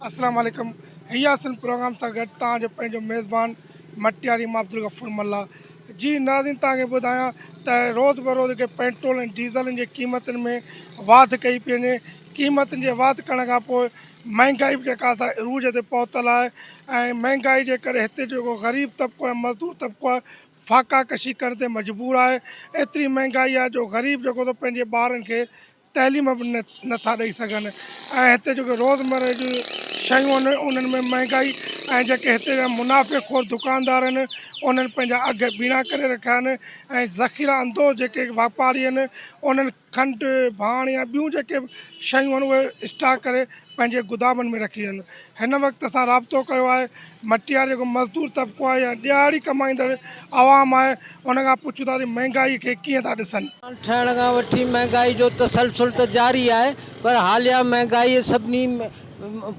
اسلام عليڪم هيا سنڌ پروگرام سان گڏ توهان جو پنهنجو ميزبان مٽياري مان عبدالغفور ملاح جي ناظرين توهان کي ٻڌايان ته روز بروز جيڪي پيٽرول ۽ ڊيزلن جي قيمتن ۾ واڌ ڪئي پئي وڃي قيمتن جي واڌ ڪرڻ کان پوء مهنگائي به جيڪا سا عروج تي پهتل آهي ۽ مهنگائي جي ڪري هتي جيڪو غريب طبقو ۽ مزدور طبقو آهي فاقا ڪشي ڪرڻ تي مجبور آهي ايتري مهنگائي آهي جو غريب جيڪو ته پنهنجي ٻارن کي تعليم به نه ٿا ڏئي سگهن ۽ هتي جيڪي روزمره جون شيون آهن انهن ۾ مهنگائي ۽ جيڪي هتي جا منافعي خور دڪاندار آهن انهن پنهنجا اگهه ٻيڻا ڪري رکيا آهن ۽ ذخيره اندوز جيڪي واپاري آهن انهن کنڊ ڀاڻ يا ٻيون جيڪي به شيون آهن اهي اسٽاڪ ڪري پنهنجي گدامن ۾ رکي آهن هن وقت اسان رابطو ڪيو آهي مٽياري جيڪو مزدور طبقو آهي يا ڏهاڙي ڪمائيندڙ عوام آهي ان کان پڇون ٿا ته مهنگائي کي ڪيئن ٿا ڏسن. ٺهڻ کان وٺي مهنگائي جو تسلسل ته جاري آهي پر حاليه مهنگائي سڀني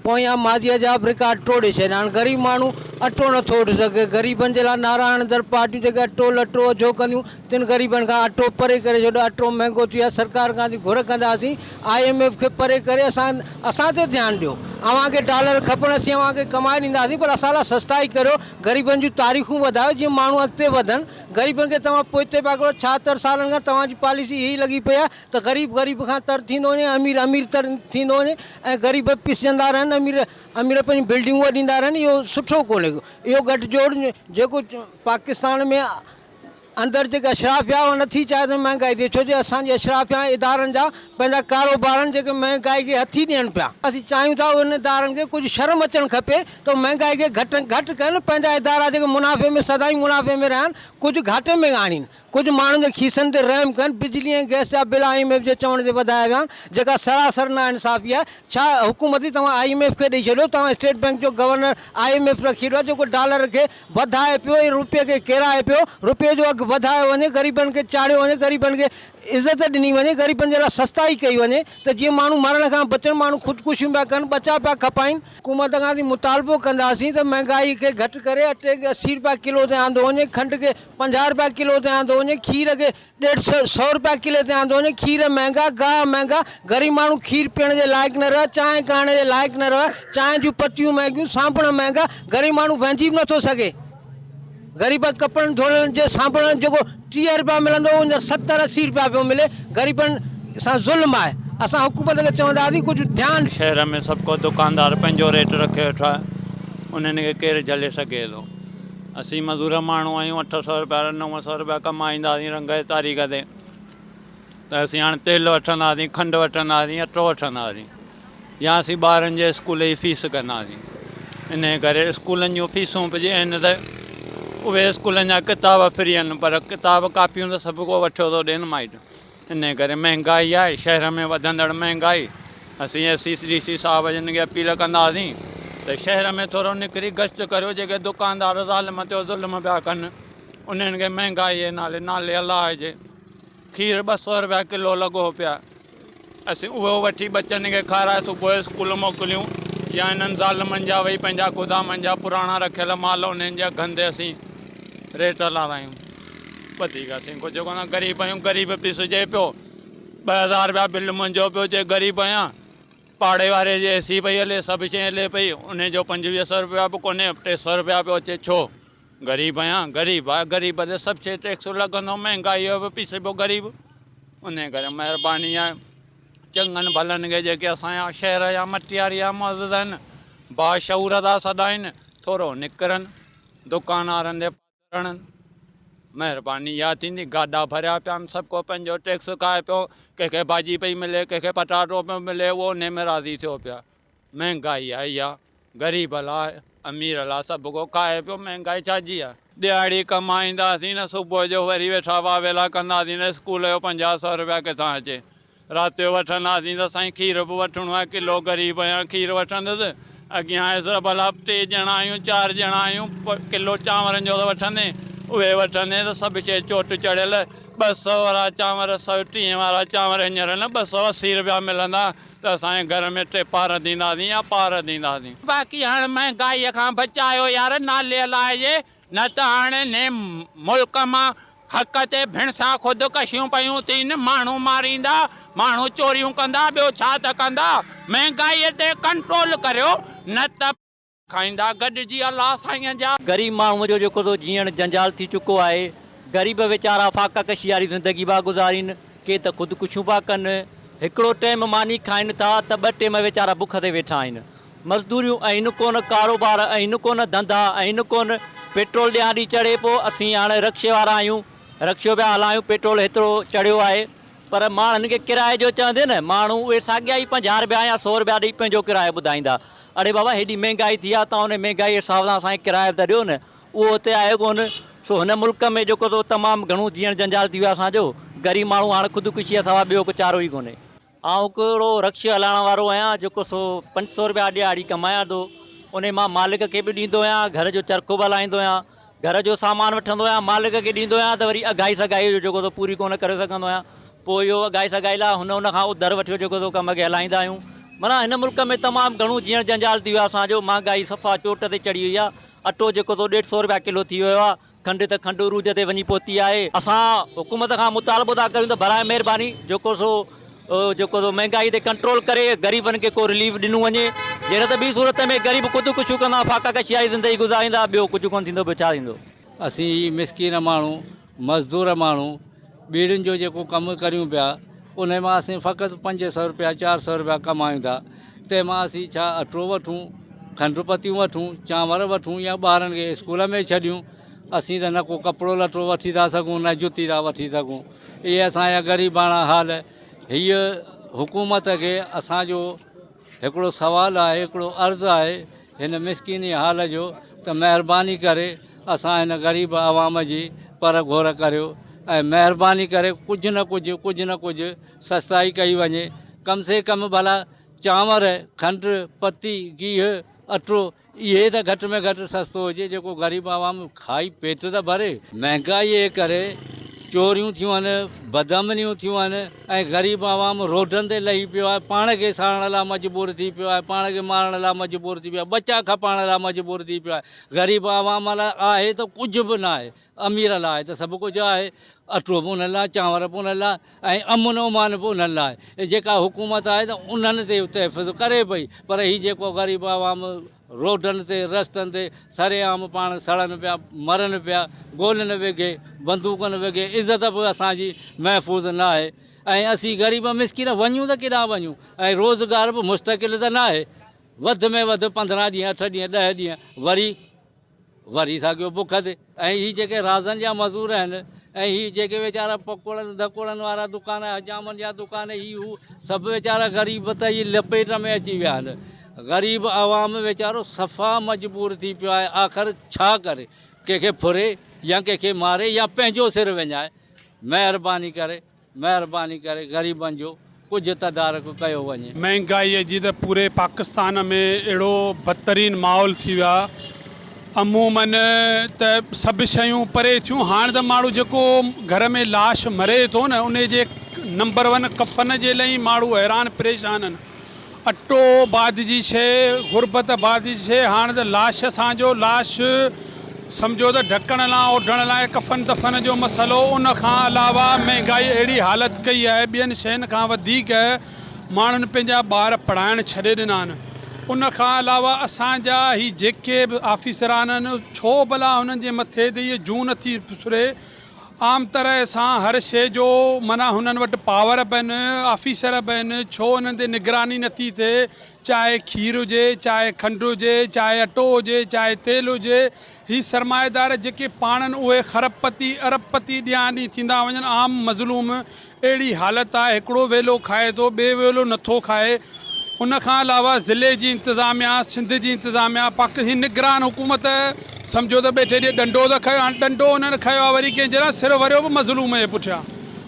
پويان ماضيء جا به رڪارڊ ٽوڙي ڇڏيا آهن غريب ماڻهو اٽو نٿو وٺي سگهي غريبن جي لاء نعرا هڻندڙ پارٽيون جيڪي اٽو لٽو اجهو ڪنديون تن غريبن کان اٽو پري ڪري ڇڏيو اٽو مهنگو ٿي ويو آهي سرڪار کان اسين گهر ڪنداسين I M F کي پري ڪري اسان اسان تي ڌيان ڏيو. اوهان کي ڊالر کپن اسين اوهان کي ڪمائي ڏينداسين پر اسان لاء سستائي ڪريو غريبن جون تاريخون وڌايو جيئن ماڻهو اڳتي وڌن غريبن کي توهان پوئتي پيا ڪريو ڇاهتر سالن کان توهان جي پاليسي هي لڳي پئي آهي ته غريب غريب کان تر ٿيندو وڃي امير امير تر ٿيندو وڃي ۽ غريب پسجندا رهن امير امير پنهنجون بلڊنگون اڏيندا رهن اهو سٺو ڪونهي اهو ڳٺ جوڙ جيڪو پاڪستان ۾ اندر جيڪي اشرافيا اها نٿي چاهي ته مهنگائي ٿئي ڇو جو اسان جي اشرافيا ۽ ادارن جا پنهنجا ڪاروبار آهن جيڪي مهنگائي کي هٿي ڏين پيا. اسين چاهيون ٿا انهن ادارن کي ڪجهه شرم اچڻ کپي ته اهي مهنگائي کي گهٽ گهٽ ڪن پنهنجا ادارا جيڪي منافعي ۾ سدائين منافعي ۾ رهيا آهن ڪجهه گهاٽي ۾ آڻين ڪجهه ماڻهن جي کيسن تي رحم ڪن بجلي ۽ گئس جا بل I M F جي چوڻ تي وڌايا ويا آهن جيڪا سراسر ناانصافي آهي ڇا حڪومت ئي توهان I M F کي ڏئي ڇڏيو توهان اسٽيٽ بئنڪ جو گورنر I M F رکي ڇڏيو آهي جيڪو ڊالر کي وڌائي پيو ۽ روپئي کي ڪيرائي پيو، روپئي جو اگهه وڌايو وڃي، غريبن کي چاڙهيو وڃي، غريبن کي عزت ڏني وڃي، غريبن جي لاء سستائي ڪئي وڃي ته جيئن ماڻهو مرڻ کان بچن، ماڻهو خودڪشيون پيا ڪن، ٻچا پيا کپائين. حڪومت کان اسين مطالبو ڪنداسين ته مهنگائي کي گهٽ ڪري اٽي کي 80 روپيا ڪلو تي آندو وڃي، کنڊ کي 50 روپيا ڪلو تي آندو وڃي، کير کي ڏيڍ سئو سئو روپيا ڪلي تي آندو وڃي، کير مهنگا، گاهه مهنگا، غريب ماڻهو کير پيئڻ جي لائق نه رهيو، چانهه ڪاهڻ جي لائق نه رهيو، چانهه جون پتيون مهنگيون، صابڻ مهنگا، غريب ماڻهو وهنجي به نٿو سگهي، غريب ڪپڙن ڌوئڻ جي صابڻ جيڪو 30 روپيا ملندو هو هينئر 70 80 روپيا پيو ملي، غريبن سان ظلم آهي، اسان حڪومت کي چونداسين ڪجهه ڌيان. شهر ۾ سڀ ڪو دڪاندار پنهنجو ريٽ رکيو ويٺو آهي، انهن کي ڪير جهلي سگهي ٿو. اسين مزور ماڻهو آهيون اٺ سئو روپيا نو سئو روپيا ڪمائينداسين رنگ جي تاريخ تي ته اسين هاڻي تيل وٺنداسين کنڊ وٺنداسين اٽو وٺنداسين يا اسين ٻارن جي اسڪول جي فيس ڪنداسين ان ڪري اسڪولن جون فيسون به جي آهن ته اهي اسڪولن جا ڪتاب فري آهن پر ڪتاب ڪاپيون ته سڀ ڪو وٺيو ٿو ڏين مائٽ انهيء ڪري مهنگائي آهي، شهر ۾ وڌندڙ مهنگائي، اسين ايس سي ڊي سي صاحب جن کي اپيل ڪنداسين ته شهر ۾ ٿورو نڪري گشت ڪريو جيڪي دڪاندار ظالم ٿيو ظلم پيا ڪن انهن کي مهنگائي جي نالي نالي الله جي کير 200 روپيا ڪلو لڳو پيا اسين اهو وٺي ٻچن کي کارائي صبح اسڪول موڪليون يا انهن ظالمن جا وئي پنهنجا گودامن جا پراڻا رکيل مال انهن جي اگهن تي اسين ريٽ لارايون. وڌيڪ اسين ڪجهه ڪونه غريب آهيون غريب پيسجي پيو 2000 رپيا بل منهنجو پيو چئي غريب آهيان پاڙي واري جي اي سي پئي هلي سڀ شيء هلي پئي ان جو 2500 رپيا به ڪونهي 300 رپيا پيو اچي ڇو غريب آهيان غريب آهي غريب تي سڀ شيء ٽيڪس لڳندو مهنگائي جو به پيسبو غريب ان ڪري مهرباني آهي چڱن ڀلن کي جيڪي اسان جا شهر جا مٽياري جا معزز آهن باشعور ٿا سڏائين ٿورو نڪرن دڪان وارن تي رڻن مهرباني اها ٿيندي گاڏا ڀريا پيا آهن سڀ ڪو پنهنجو ٽيڪس کائي پيو ڪنهن کي ڀاڄي پئي ملي ڪنهن کي پٽاٽو پيو ملي اهو انهي ۾ راضي ٿيو پيو آهي مهنگائي آهي اها غريب لاء امير لاء سڀ ڪو کائي پيو مهنگائي ڇا جي آهي. ڏهاڙي ڪمائينداسين نه صبح جو وري ويٺا واويلا ڪنداسين نه اسڪول جو 50 سئو روپيا ڪٿان اچي رات جو وٺنداسين ته سائين کير به وٺڻو آهي ڪلو غريب آهيان کير وٺندس اڳيان آيس ته ڀلا ٽي ڄڻا آهيون چار ڄڻا آهيون ڪلو چانورن جو ته وٺندين اهي وٺندين ته سڀ شيء چوٽ چڙهيل 200 وارا چانور 130 وارا چانور هينئر نه 280 روپيا ملندا ته اسان جي گهر ۾ ٽي پار ٿينداسين يا پار ٿينداسين. باقي هاڻ مهنگائيء کان بچايو يار نالي الله جي نه ته هاڻ انهي ملڪ مان. حق تي ڀيڻسان خودڪشيون پيون ٿين، ماڻهو ماريندا، ماڻهو چوريون ڪندا، ٻيو ڇا ته ڪندا، مهنگائي تي ڪنٽرول ڪريو نه ته کائيندا گڏجي الله سائين جا. غريب ماڻهوء جو جيڪو سو جيئڻ جنجال ٿي چڪو آهي. غريب ويچارا فاقه ڪشي واري زندگي پيا گذارين، ڪي ته خودڪشيون پيا ڪن. هڪڙو ٽيم ماني کائين ٿا ته ٻه ٽيم ويچارا بک تي ويٺا آهن. مزدوريون آهن ڪونه، ڪاروبار آهن ڪونه، ڌنڌا آهن ڪونه. پيٽرول ڏينهان ڏينهن چڙهي پيو. اسين هاڻي رڪشي وارا آهيون، رڪشو پيا هلايون، پيٽرول هيترو چڙهيو آهي. پر ماڻهن کي ڪرائي جو چوندين نه، ماڻهو اهي ساڳيا ئي 50 رپيا يا سو رپيا ڏئي پنهنجو ڪرايو ٻڌائيندا. اڙي بابا هيڏي مهنگائي ٿي آهي، توهان ان مهنگائي جي حساب سان اسان کي ڪرايو به ته ڏيو نه. اهو اتي آهي ڪونه. سو هن ملڪ ۾ جيڪو سو تمام گهڻو جيئڻ جنجال ٿي ويو آهي اسان جو. غريب ماڻهو هاڻ خودڪشيء سوا ٻيو ڪو چارو ئي ڪونهي. آئون هڪڙو رڪشو هلائڻ وارو آهيان جيڪو سو 500 رپيا ڏهاڙي ڪمايان ٿو. انهي مان مالڪ کي به ڏيندو آهيان، گهر جو چرخو به هلائيندو آهيان. گهر جو سامان وٺندو آهيان، مالڪ کي ڏيندو آهيان ته وري اگهائي سگهائي جو جيڪو سو پوري ڪونه ڪري سگهندو آهيان. پوء اهو اگهائي سگهائي لاء هن ان کان اوڌر وٺيو جيڪو سو ڪم کي هلائيندا آهيون. معنيٰ هن ملڪ ۾ تمام گهڻو جيئڻ جنجال ٿي ويو آهي اسان جو، مهانگائي صفا چوٽ تي چڙهي وئي آهي. اٽو جيڪو سو ڏيڍ سو رپيا ڪلو ٿي ويو آهي. کنڊ ته کنڊ عروج تي وڃي پهتي آهي. اسان حڪومت کان مطالبو ٿا ڪريون ته براء مهرباني جيڪو سو جيڪو سو مهنگائي تي ڪنٽرول ڪري غريبن کي ڪو رليف ڏنو وڃي جي نه ته ٻي صورت ۾ غريب خودڪشيون ڪندا فاقه ڪشي واري زندگي گذاريندا ٻيو ڪجهه ڪونه ٿيندو ٻيو ڇا ٿيندو. اسين هي مسڪين ماڻهو مزدور ماڻهو ٻيڙين جو جيڪو ڪم ڪريون پيا انهي مان اسين فقط 500 روپيا 400 روپيا ڪمايون ٿا تنهن مان اسين ڇا اٽو وٺون کنڊ پتيون وٺون چانور وٺون يا ٻارن کي اسڪول ۾ ڇڏيون اسين ته نه ڪو ڪپڙو لٽو وٺي ٿا سگهون نه جتي ٿا وٺي سگهون اهي اسانجا غريباڻا حال هيء حڪومت کي اسانجو هڪڙو سوال آهي هڪڙو عرض آهي هن مسڪيني حال جو ته مهرباني ڪري اسان هن غريب عوام جي پر گهور ڪريو ۽ مهرباني ڪري ڪجهه نه ڪجهه ڪجهه نه ڪجهه سستائي ڪئي وڃي ڪم سي ڪم ڀلا چانور کنڊ پتي گيهه اٽو اهي ته گهٽ ۾ گهٽ سستو هجي جيڪو غريب عوام کائي پيٽ ته ڀري. مهنگائي جي ڪري چوريون ٿيون آهن، بدامنيون ٿيون آهن ۽ غريب عوام روڊن تي لهي پيو آهي، پاڻ کي ساڙڻ لاء مجبور ٿي پيو آهي، پاڻ کي مارڻ لاء مجبور ٿي پيو آهي، ٻچا کپائڻ لاء مجبور ٿي پيو آهي، غريب عوام لاء آهي ته ڪجهه به ناهي، امير لاء ته سڀ ڪجهه آهي، اٽو به انهن لاء، چانور به انهن لاء ۽ امن امان به انهن لاء. جيڪا حڪومت آهي ته انهن تي تحفظ ڪري پئي پر هي جيڪو غريب عوام روڊن تي رستن تي سرعام پاڻ سڙن پيا، مرن پيا، گولين وگهي، بندوقن وگهي عزت به اسان جي محفوظ ناهي ۽ اسين غريب مسڪين وڃون ته ڪيڏانهن وڃون ۽ روزگار به مستقل ته ناهي وڌ ۾ وڌ 15 ڏينهن 8 ڏينهن 10 ڏينهن وري وري ساڳيو بک تي ۽ هي جيڪي رازن جا مزور آهن ۽ هي جيڪي ويچارا پڪوڙن ڌڪوڙن وارا دڪان حجامن جا دڪان هي هو سڀ ويچارا غريب ته هي لپيٽ ۾ اچي ويا آهن غريب عوام ويچارو صفا مجبور ٿي پيو آهي آخر ڇا ڪري ڪنهن کي ڦري يا ڪنهن کي ماري يا پنهنجو سر وڃائي مهرباني ڪري مهرباني ڪري غريبن جو ڪجهه تدارڪ ڪيو وڃي. مهنگائيء جي ته پوري پاڪستان ۾ اهڙو بدترين ماحول ٿي ويو آهي عمومن ته سڀ شيون پري ٿيون هاڻ ته ماڻهو جيڪو گهر ۾ لاش مري ٿو نه انهي جي نمبر ون ڪفن جي لئي ماڻهو حيران پريشان آهن اٽو بعد جي شيء، غربت بعد جي شيء، هاڻ ته لاش اسان جو لاش سمجهو ته ڍڪڻ لاء اوڍڻ لاء ڪفن دفن جو مسئلو، ان کان علاوه مهنگائي اهڙي حالت ڪئي آهي ٻين شين کان وڌيڪ ماڻهن پنهنجا ٻار پڙهائڻ ڇڏي ڏنا آهن، ان کان علاوه اسان جا هي جيڪي به آفيسران آهن ڇو ڀلا هنن جي مٿي تي هيء جون نٿي سري، عام طرح سان هر شيء جو معنيٰ هنن وٽ پاور به آهن، آفيسر به آهن، ڇو انهن تي نگراني نٿي ٿئي، چاهي کير هجي، چاهي کنڊ هجي، چاهي اٽو هجي، چاهي تيل هجي، هي سرمائيدار جيڪي پاڻن اهي خرب پتي، ارب پتي ڏينهان ڏينهن ٿيندا وڃن، عام مظلوم اهڙي حالت آهي، هڪڙو ويلو کائي ٿو، ٻئي ويلو نٿو کائي، ان کان علاوه ضلعي جي انتظاميا، سنڌ جي انتظاميا، پاڪ هي نگران حڪومت سمجهو ته ٻيٺي ڏي ڏنڊو ته کنيو هاڻي ڏنڊو انهن کنيو آهي وري ڪنهن جي لاء سر وريو به مظلوم جي پٺيان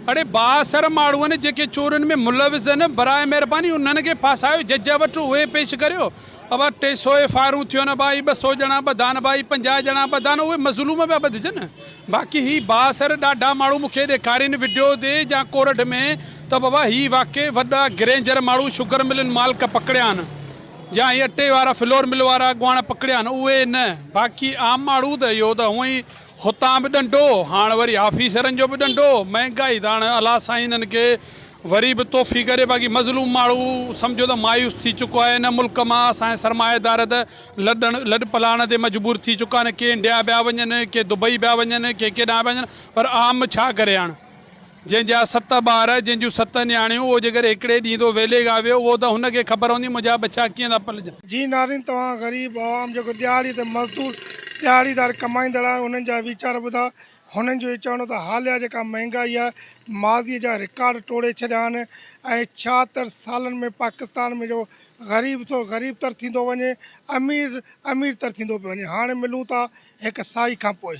اڙي بااثر ماڻهو آهن جيڪي چورين ۾ ملوث آهن براء مهرباني انهن کي ڦاسايو جج وٽ اهي پيش ڪريو ابا 300 ايف آرون ٿيون آهن ڀائي 200 ڄڻا ٻڌا آهن ڀائي 50 ڄڻا ٻڌا آهن اهي مظلوم پيا ٻڌجن باقي هي بااثر ڏاڍا ماڻهو مون کي ڏيکارين وڊيو تي جا ڪورٽ ۾ ته بابا هي واقعي وڏا گرينجر ماڻهو شگر ملن مالڪ پڪڙيا آهن يا هي اٽي وارا فلور مل وارا اڳواڻ پڪڙيا آهن اهي نه باقي عام ماڻهو ته اهو ته هونئن ئي هتان به ڏنڊو، هاڻ وري آفيسرن جو به ڏنڊو، مهنگائي ته هاڻ الله سائين هنن کي وري به توفيق ڏي باقي مظلوم ماڻهو سمجهو ته مايوس ٿي چڪو آهي هن ملڪ مان اسان جا سرمائيدار ته لڏڻ لڏ پلاڻ تي مجبور ٿي چڪا آهن ڪي انڊيا پيا وڃن ڪي دبئي پيا وڃن ڪي ڪيڏانهن پيا وڃن پر عام ڇا ڪري هاڻ جنهن جا ست ٻار، جنهن جون ست نياڻيون، اهو جيڪڏهن هڪڙي ڏينهن ٿو ويلي کان ويو، اهو ته هن کي خبر هوندي منهنجا ٻچا ڪيئن ٿا پلجن. جي نارين توهان غريب عوام جيڪو ڏهاڙي تي مزدور ڏهاڙيدار ڪمائيندڙ آهن انهن جا ويچار ٻڌا هنن جو اهو چوڻ هو ته حاليه جيڪا مهنگائي آهي ماضي جا رڪارڊ ٽوڙي ڇڏيا آهن ۽ 76 سالن ۾ پاڪستان ۾ جو غريب ٿو غريب تر ٿيندو وڃي امير امير تر ٿيندو پيو وڃي هاڻي ملون ٿا هڪ سائي کان پوء.